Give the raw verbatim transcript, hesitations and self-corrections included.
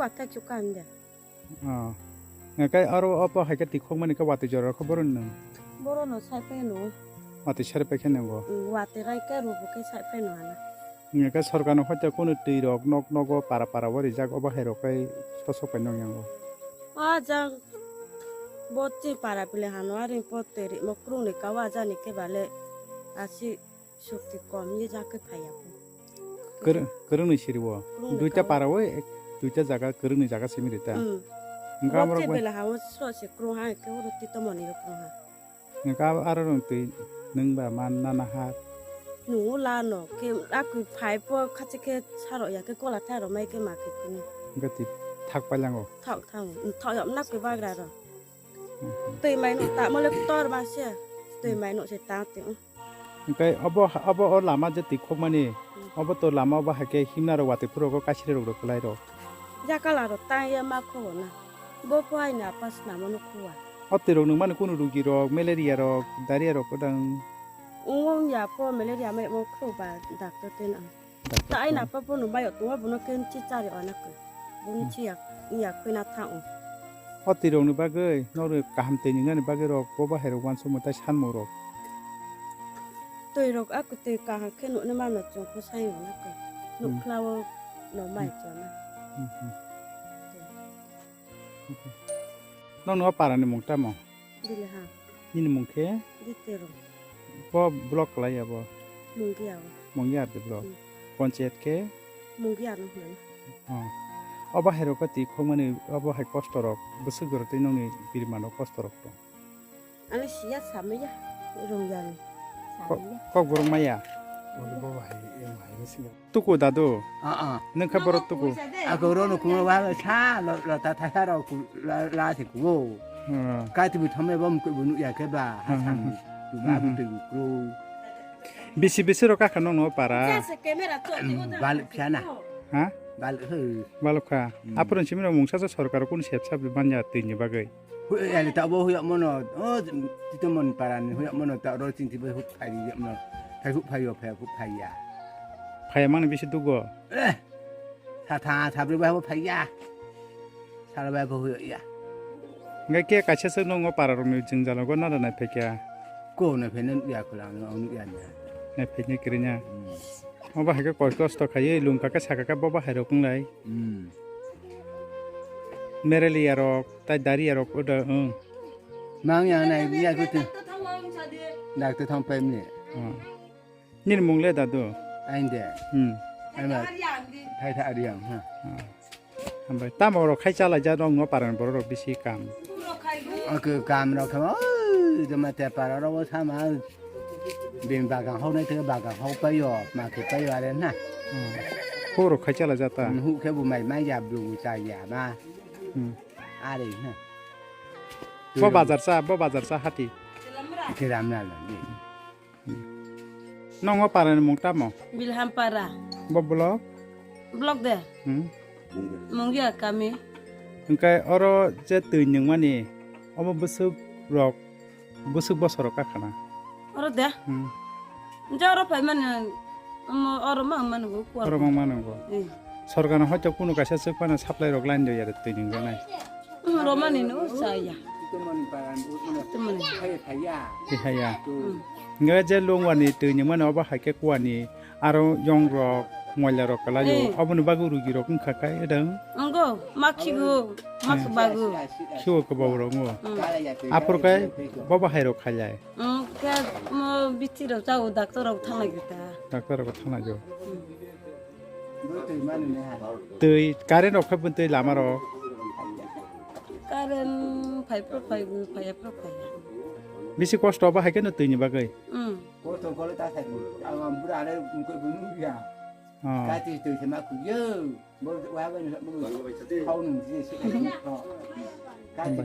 Pathak chu kan de. Oh. Ngai kai aro opo hai khe tikhokmani khe watwi jora khe boroni nung. Borono sai phai no. Watwi sari phai khe nungo. Mm, watwi rai khe rubu khe sai phai no ana. Ngai kai sorkarno hoite kunu twi rok nok nogo para para o rijak obo hai rok kai sosok pai nong yango. O jang bo chi para pile hano aring po twi rimo krung ni kawa jani khe bale asi. Sukti kom ye ja khe phaiya kho. Kwrwng, kwrwngni siri o. Kwrwngni duita kawa. Para o ek, duita jaga kwrwngni jaga simi rita. Hmm. Hwnkhe amrok bai bela ha o sro se kwrwng ha, hwnkhe oro tito moni o kwrwng ha. Hwnkhe aro rong twi nwng ba man nana ha. Nungo la no, khe akwi phai po khachi khe saro ya khe kola thai ro mai khe ma khe kini. Hwnkhe twi thak pailango. Thak thang, thak yam na kwi bagra ro. Mhm. Twi mai no ta mole tor ma se. Twi mai no se ta te. Hwnkhe obo, obo o lama je twi khokmani, hmm, obo to lama obo hai khe himna rok watwi phuru rok kaisri rok rw kwlai rok. Jakala rok tang ya ma khobo na. Bo pho aini apa snamo no khowa. O twi rok nwng mani kunu rugi rok, malaria rok, diarrhea rok kwdang. Wng ya pho malaria mai mo khoba doctor twi na. Doctor ta aini twi. Apa pho no bai o tong bono khe chi chari o na khe. Bo hmm, chi ya, ya khwina thang o. O twi rok ni bagwi, noro kaham twi nwngnani bagwi rok, bo bahai rok uansukmung tei sanmung rok. Twi rok a kwtwi kaham khe nuknwi mano chwng khe sai rwna khe. Hmm. Nukphla o no mai hmm, chana. Hmm, hmm. Okay. Nokni o para ni mung tamo? Dili ha. Nini mung khe? Ditero. Bo block kwlai ya bo? Mungia o. Mungia de block. Hmm. Panchayat khe? Mungia no hwnwi. Oh. Obo hai rok khe twi khokmani obo hai kosto rok bwswk jora twi nokni birma no kosto rok tong. Ani siya samaya, rungyani. Ko-, samaya. Kokborok maya. Oro bo bahai, em hai ni singa. Tuku dadu. Ah, ah. Nung khe borok tuku. Ako oro no kuno ba sa lo, lo ta tha sa ro ku la, la se ku. Hmm. Ka ti bu thome bom ku bu nu ya khe ba. Hmm, ha sam hmm, tu ba bu hmm, tu ku. Bisi bisi ro ka kha nong no para. Bal phiya na. Ha? Bal he. Bal kha. Hmm. Apron simi ro mungsa sa sorkar kun sep sap ban ya twi ni bagwi. Hui, ani ta bo huyok mono, o, tito mon parani huyok mono, ta oro chinti bai huk phai ri mono, phai huk phai yo, phai huk phai ya. Phai mang bisi dugo. Eh, sa tha, sa bri bai bo phai ya. Sa bai bo huyok ya. Ngai ke kaisa se nongo para rok ni jing jalo go nada nai phai kya. Ko na phai nang ya ko lang, ang ya na. Nai phai ni krinya. Hmm. Obo hai khe koi kosto khaiwi lungka khe saka khe bobo hai rok wnglai. Hmm. Mereliya rok, tai dariya rok oda, hmm. Mang yang nai, ya kutu. Doctor thang pai mne. Hmm. Nini mung le dadu? Ainde. Hmm. Ama thai tha ariang, ha. Hmm. Hambai. Tamo rok khai chalai ja rok no paran borok rok bisi kam. Oke, kam rok khe, oi, joma te para rok sama. Bini bagan hok nai tei bagan hok paio, ma khe paio are na. Hmm. Huk rok khai chala jata. Hmm, huk khe bo mai mai ya, bo cha ya ma. Hmm. Are na. Bo bazar sa, bo bazar sa hati. Kiram na lo. Hmm. Nongo para ni mung tamo? Bilham para. Bo block? Block de. Hmm. Mungia kami. Hingkai oro je twi nungmani, omo bwswk rok Bwswk bosoro kakhana. Oro de? Hmm. Je oro phaimani, omo oro ma mani go kuwa. Oro ma mani go. Eh. Sorkarno hoito kunu kaisa swk phano supply rok line do yare twi nung janai. Hmm, romani no saya. Twi haya. Hmm. Nge je longwani twi nung mani obo hai khe kuwani Aro yong rok, moila rok kwlaio. Eh. Oboni bagwi rugi rok wngkha khe edang. Wngkho, ma khigo, ma eh, khibago. Khigo kwbao rok wngo. Hmm. Aphuru khe bo bahai rok khailai. Hmm, khe mo bithi rok chao, doctor rok thanglai gita. Doctor rok thanglai jo. Hmm. Twi current rok khe bwtwi lama rok. Current phai phro phai, phai phro phai. Bisi kosto bahai khe no twi ni bagwi. Hmm. Koto kolo ta sai. Ang bura are ko bunu ya. Oh. Kati to se ma ku yo. Bo wa ba ni bo. Kau nung ji se ko. Kati.